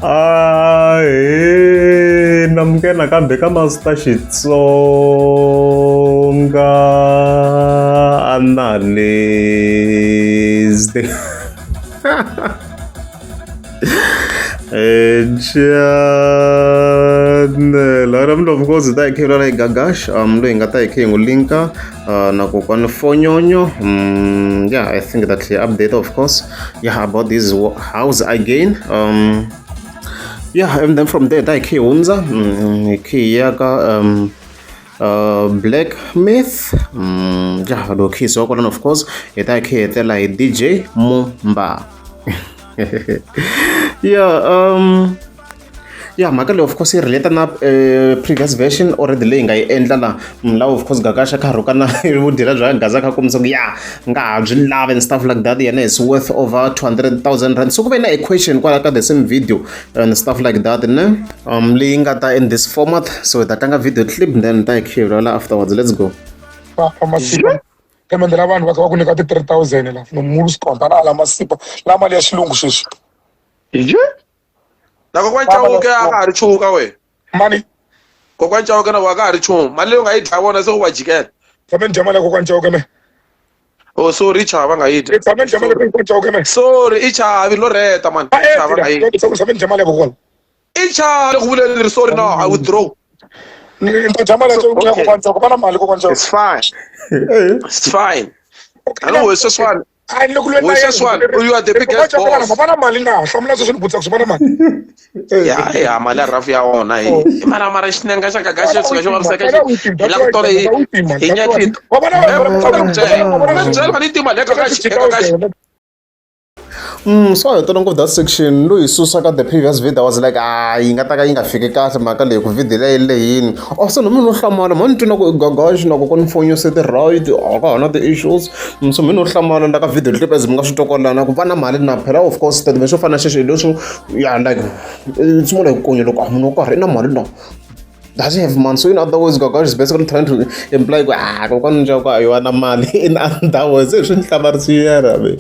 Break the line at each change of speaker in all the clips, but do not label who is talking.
Ahee, namukela nakambe ka Master Xitsonga Analyst. Channel namuntlha of course hi ta hi kha hi vulavula hi Gagash loyi hi nga ta hi kha hi n'wi linka na kokwani Fonyonyo yeah I think that he update of course yeah about this house again yeah and then from there ta hi kha hi hundza hi kha hi ya ka Black Myth yeah loko kha hi suka kwalano of course hi ta hi kha hi hetelela hi DJ Mumba yeah ya mhaka leyi of course yi relate na previous version already leyi nga yi endla la la of course Gagash a kha rhuka na vudyela bya Gaza kha kombisa ku ya nga ha byi lavi and stuff like that yena is worth over 200,000 rand so ku ve na equation kwala ka the same video and stuff like that ne leyi nga ta in this format so hi ta tlanga video clip then ta hi khivula afterwards let's go.
Masipa emendela vanhu va kha va ku nyika ti-3000 la no mulu swikonta na ala masipa la mali ya xilungu sweswi.
Na kokwani Chauke a ka ha ri chuka we.
Mani?
Kokwani Chauke na vo a ka ha ri chumu. Mali leyi u nga yi dlaya vona se u va jikela.
Tshame ni dya mali ya kokwani Chauke me.
Oh sorry i chava nga yi dya.
Tshame ni dya mali ya kokwani Chauke me.
Sorry i chavi lo reta man.
I chava nga yi. Tshame ni dya mali ya kokwani.
I chavi ku vuleni ri sorry no I withdraw.
Ni ta dya mali ya kokwani Chauke va na mali kokwani Chauke.
It's fine. It's fine. I know it's just one.
A ni le ku lweni na yena.
Sweswiwani, you are the biggest boss.
Va na mali na hlamula sweswi ni vutisa ku va na mali.
Ya ya mali ya rafu ya wona hi. Oh. I mara mara xinenga xa gaga xi tshuka xi vaviseka xi. Hi la ku tola hi hi nyatli.
Wa vona
wa byela mali tima le gaga xi gaga xi.
So hi tolo ngopfu that section loyi susa ka the previous video I was like ah yi nga ta ka yi nga fiki kahle mhaka leyi ku video leyi lehini also no munhu no hlamala mhani twi na ku gagash na ku ku ni foni se ti right a ka ha na ti-issues so mi no hlamala la ka video clip as mi nga swi twa kwalana ku va na mali na phela of course statement xo fana na xexo hi leswo ya like it's more like konyo loko a munhu wo karhi i na mali na does he have money so in other words Gagash is basically trying to imply ku ah kokwani Nxavo a yi wa na mali in other words se swi ni hlamarisiyana me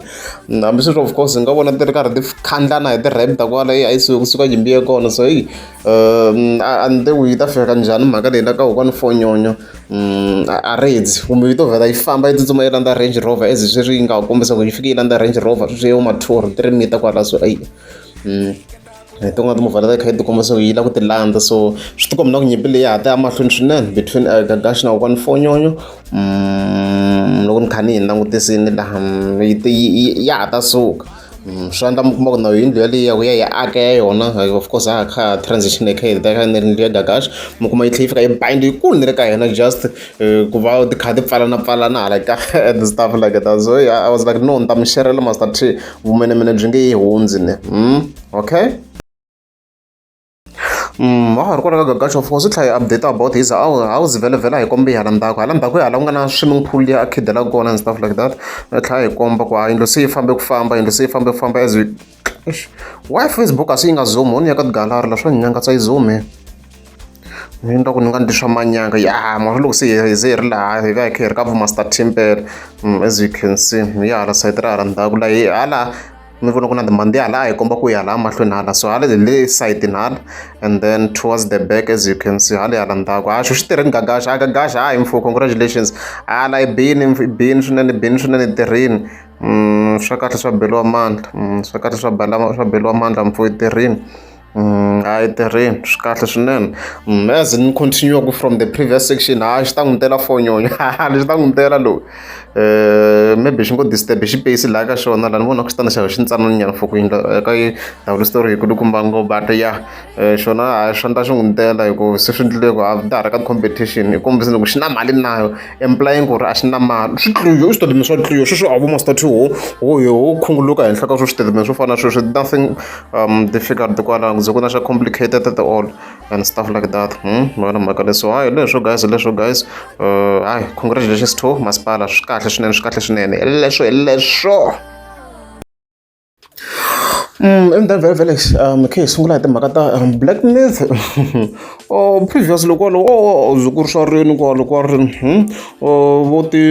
hambi sweswo of course hi nga vona ti ri karhi ti khandlana hi ti-rap ta kwala yi a yi suki kusuka nyimpi ya kona so heyi a ni tivi yi ta fika njhani mhaka leyi la ka kokwani Fonyonyo a redzi kumbe yi to vhela yi famba yi tsutsuma yi landza Range Rover as sweswi yi nga kombisa ku yi fike yi landza Range Rover sweswi yo ma 2 or 3 meter kwala so eyi hi tin'wana timovha leti kha yi tikomba se yi lava ku ti landza so swi tikomba na ku nyimpi leyi ya ha ta ya mahlweni swinene between Gagash na kokwani Fonyonyo loko ni kha ni yi langutisini laha ya ha ta suka swi endla mi kuma ku na yindlu yaleyo ya ku ya yi aka ya yona of course a kha transition yi kha yi ta yindlu ya Gagash mi kuma yi tlhela yi fika yi ba yindlu yikulu ni le ka yona just ku va ti kha ti pfalana pfalana hala ka and stuff like that so yeah, I was like no ni ta mi xerela Master T vumenemene byi nge yi hundzi ne okay wa ha ri kona ka Gagash of course u tlhela yi update about his house vhele vhele a hi kombi hala ndzhaku hala ndzhaku hi hala ku nga na swimming pool liya a khidelaka kona and stuff like that a tlhela hi komba ku a yindlu se yi fambe ku famba yindlu se yi fambe ku famba as we why Facebook a se yi nga zoom ni ya ka tigalari la swa nyangatsa yi zoom ni endla ku ni nga ndli swa manyanga ya mara loko se hi ze hi ri laha hi va hi kha hi ri ka vo Master Timpele as you can see ya hala sayiti ra hala ndzhaku la hi hala mi vona ku na timhandzi hala a hi komba ku hala mahlweni hala so hala hi le sayitini hala and then towards the back as you can see hala hala ndzhaku ha xo xi tirheni Gagash a Gagash ha hi mfo congratulations hala i bini bini swinene bini swinene tirhini swa kahle swa beriwa mandla swa kahle swa bela swa beriwa mandla mfo i tirhini a yi tirhini swi kahle swinene as ni continue from the previous section ha xi ta n'wi tela fonyonyo lexi ta n'wi tela lowu maybe xi ngo disturb xipeyisi laha ka xona laha ni vona ku xi tana xa xi ntsanana nyana for ku yindla ka yi double story hi kulukumba ngopfu but ya xona ha swi endla xi n'wi tela hi ku se swi endlile ku ha ta ha ri ka competition i kombisa ku xi na mali nayo implying ku ri a xi na mali swi tluyo i switatimende swa tluyo sweswo a vo master two ho ho ho khunguluka henhla ka swo switatimende swo fana na sweswo nothing difficult kwalano ku ze ku na xa complicated at all and stuff like that vona mhaka leswo hayi leswo guys leswo guys hayi congratulations to masipala swi kahle swinene swi kahle swinene leswo hi leswo. And then vhele vhele khe hi sungula hi timhaka ta Black Myth. Oh, previous loko kwalo oh zukuru swa rini kwalo kwa ri vo ti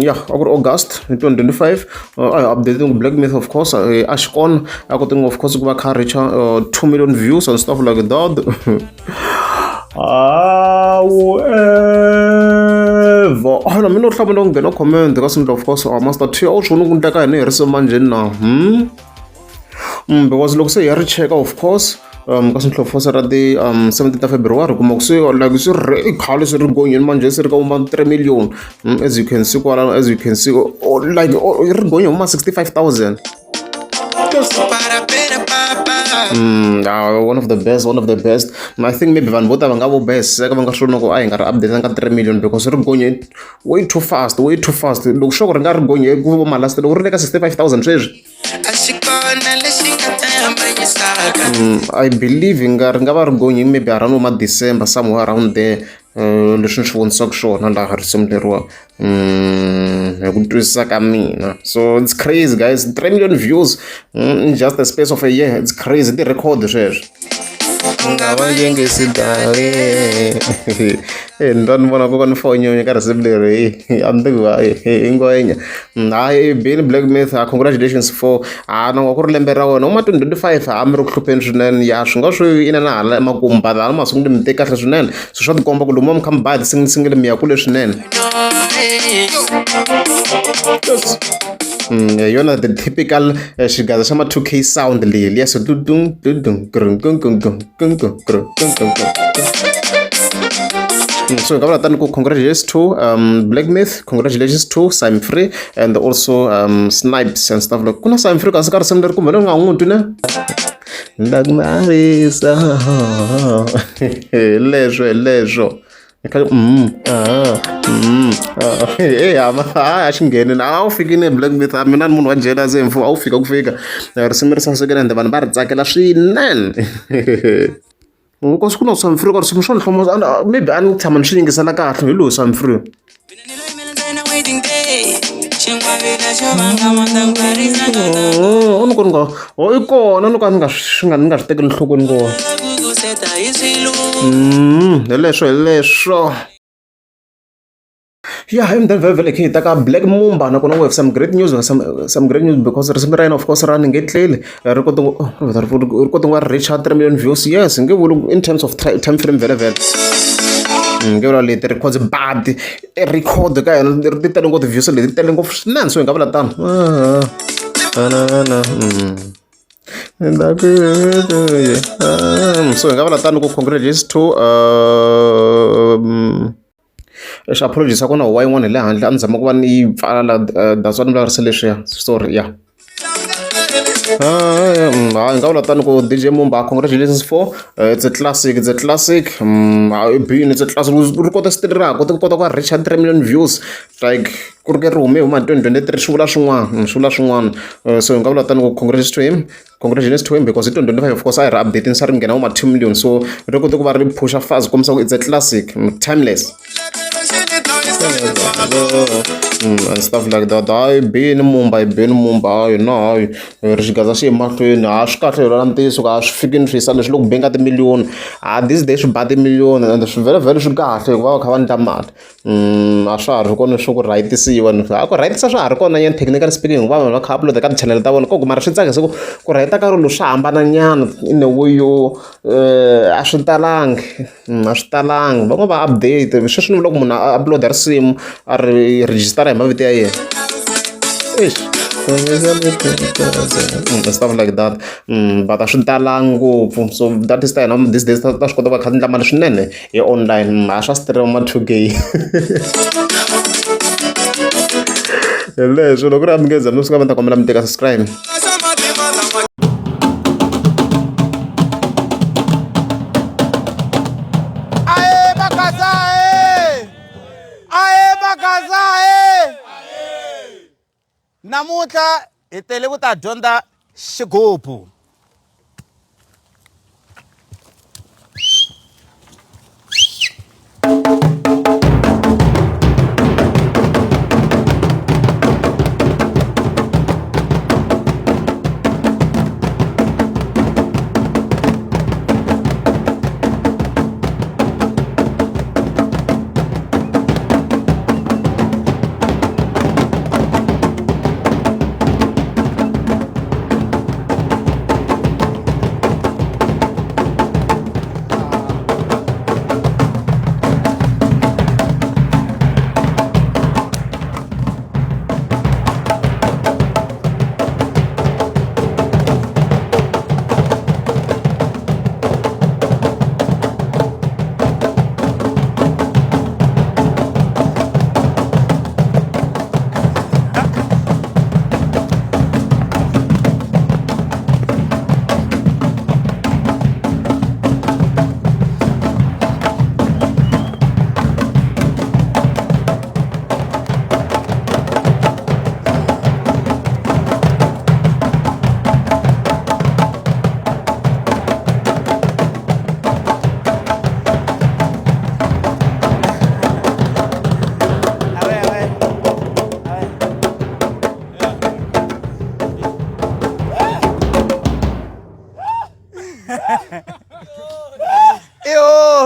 ya a ku ri August hi 2025 a hi updating Black Myth of course a xi kona a koteng of course ku va kha reach 2 million views and stuff like that. However, na mina u hlamula ku nghena comment ka Simple of course Master T a wu swi voni ku ndleka hina hi ri manjheni na because loko se hi ya ri cheka of course ka Simple of course ra ti 17 ta February kuma ku se like se ri khale se ri gonyeni manjhe se ri ka uma 3 million as you can see kwalano as you can see like ri gonye huma 65,000. One of the best, one of the best. I think maybe vanhu vo ta va nga vo beseka va nga swi vona ku a hi nga ri update ka 3 million because ri gonye way too fast, way too fast. Loko sure ku ri nga ri gonye ku vo malast loko ri le ka 65,000 sweswi. I believe nga ri nga va ri gonye maybe around ma December somewhere around there. Leswi ni swi vonisaka swona laha risimu leriwa hi ku twisisa ka mina. So it's crazy guys, 3 million views in just the space of a year. It's crazy, ti record sweswo. Nga va yingisi dale. Ni twa ni vona ku ni fonyonya ka risimu leri a ni tivi i ngwenya. Hayi Benny Black Myth, congratulations for a na ku ri lembe ra wena uma 2025 a mi ri ku hlupheni swinene ya swi nga swi ina na hala emakumu but hala masungulo mi te kahle swinene so swa tikomba ku lomu mi kha mi ba ti single mi ya kule swinene. Yona the typical xigaza xa ma 2K sound leyi liya so dudung dudung grung gung gung gung gung gung grung gung gung gung. So hi nga vula tani ku congratulations to Black Myth, congratulations to Simon Free and also Snipes and stuff like. Ku na Simon Free kasi ka risimu leri kumbe ni nga n'wi twi ne? Ndakumarisa hi leswo hi leswo. A xi ngheni a wu fikini Black Myth a mina ni munhu wa jealous mfo a wu fika ku fika risimu ri sasekile ende vanhu va ri tsakela swinene. Nkosi ku na Simon Free ka risimu swa ni hlomisa maybe a ni tshama ni swi yingisela kahle hi lowu Simon Free. U ni ku ni nga o i kona no ka ni nga swi nga ni nga swi tekeli enhlokweni kona. Hi leswo hi leswo. Yeah, and then vhele vhele khe hi ta ka Black Mumba nakona we have some great news, some great news because risimu ra yena of course ra ni nge tleli ri kote ri kote ku va ri reach 3 million views. Yes, nge vuli in terms of time frame vhele vhele. Nge vula leti records but record ka yena ti tele ngopfu views leti ti tele ngopfu swinene so hi nga vula tano. So hi nga vula tano ku congratulations to apologies a ku na huwa yin'wana hi le handle a ni zama ku va ni yi pfala la that's why ni vulavurisa leswiya sorry ya. Hayi nga vula tani ku DJ Mumba congratulations for it's a classic, it's a classic. Bini it's a classic ri kota still ra ha kota ku kota ku reach 3 million views like ku ri ke ri hume huma 2023 swi vula swin'wana swi vula swin'wana. So hi nga vula tani ku congrats to him. Congratulations to him because hi 2025 of course a hi ri update se ri nghena ma 2 million so ri kote ku va ri phusha fast kombisa ku it's a classic timeless and stuff like that. Hayi Benny Mumba hi Benny Mumba hayi na hayi ri xigaza xi emahlweni a swi kahle hi lwela ntiyiso a swi fiki ni swi yisa leswi loko benga timiliyoni a these days swi ba timiliyoni and swi vhele vhele swi kahle hikuva va kha va endla mali. A swa ha ri kona swo ku rhayitisiwa a ku rhayitisa swa ha ri kona nyana technically speaking hikuva vanhu va kha upload ka ti-channel ta vona koko mara swi tsakisa ku ku rhayita ka rolo swa hambana nyana in a way yo a swi talangi a swi talangi van'wana va update sweswi ni vula ku munhu a upload risimu a ri register hi mavito ya yena. Eish stuff like that but a swi talangi ngopfu so that is ta hina these days ta swi kota ku va kha ti endla mali swinene hi online a swa stream ma 2K. Hi leswo loko ri a mi nge za mi suka mi ta kombela mi teka subscribe.
Namuntlha hi tele ku ta dyondza xigubu.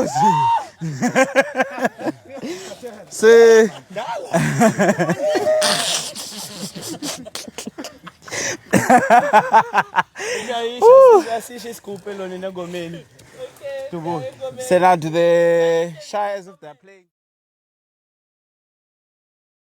Hosi. Se Se now to the shy as if they're playing.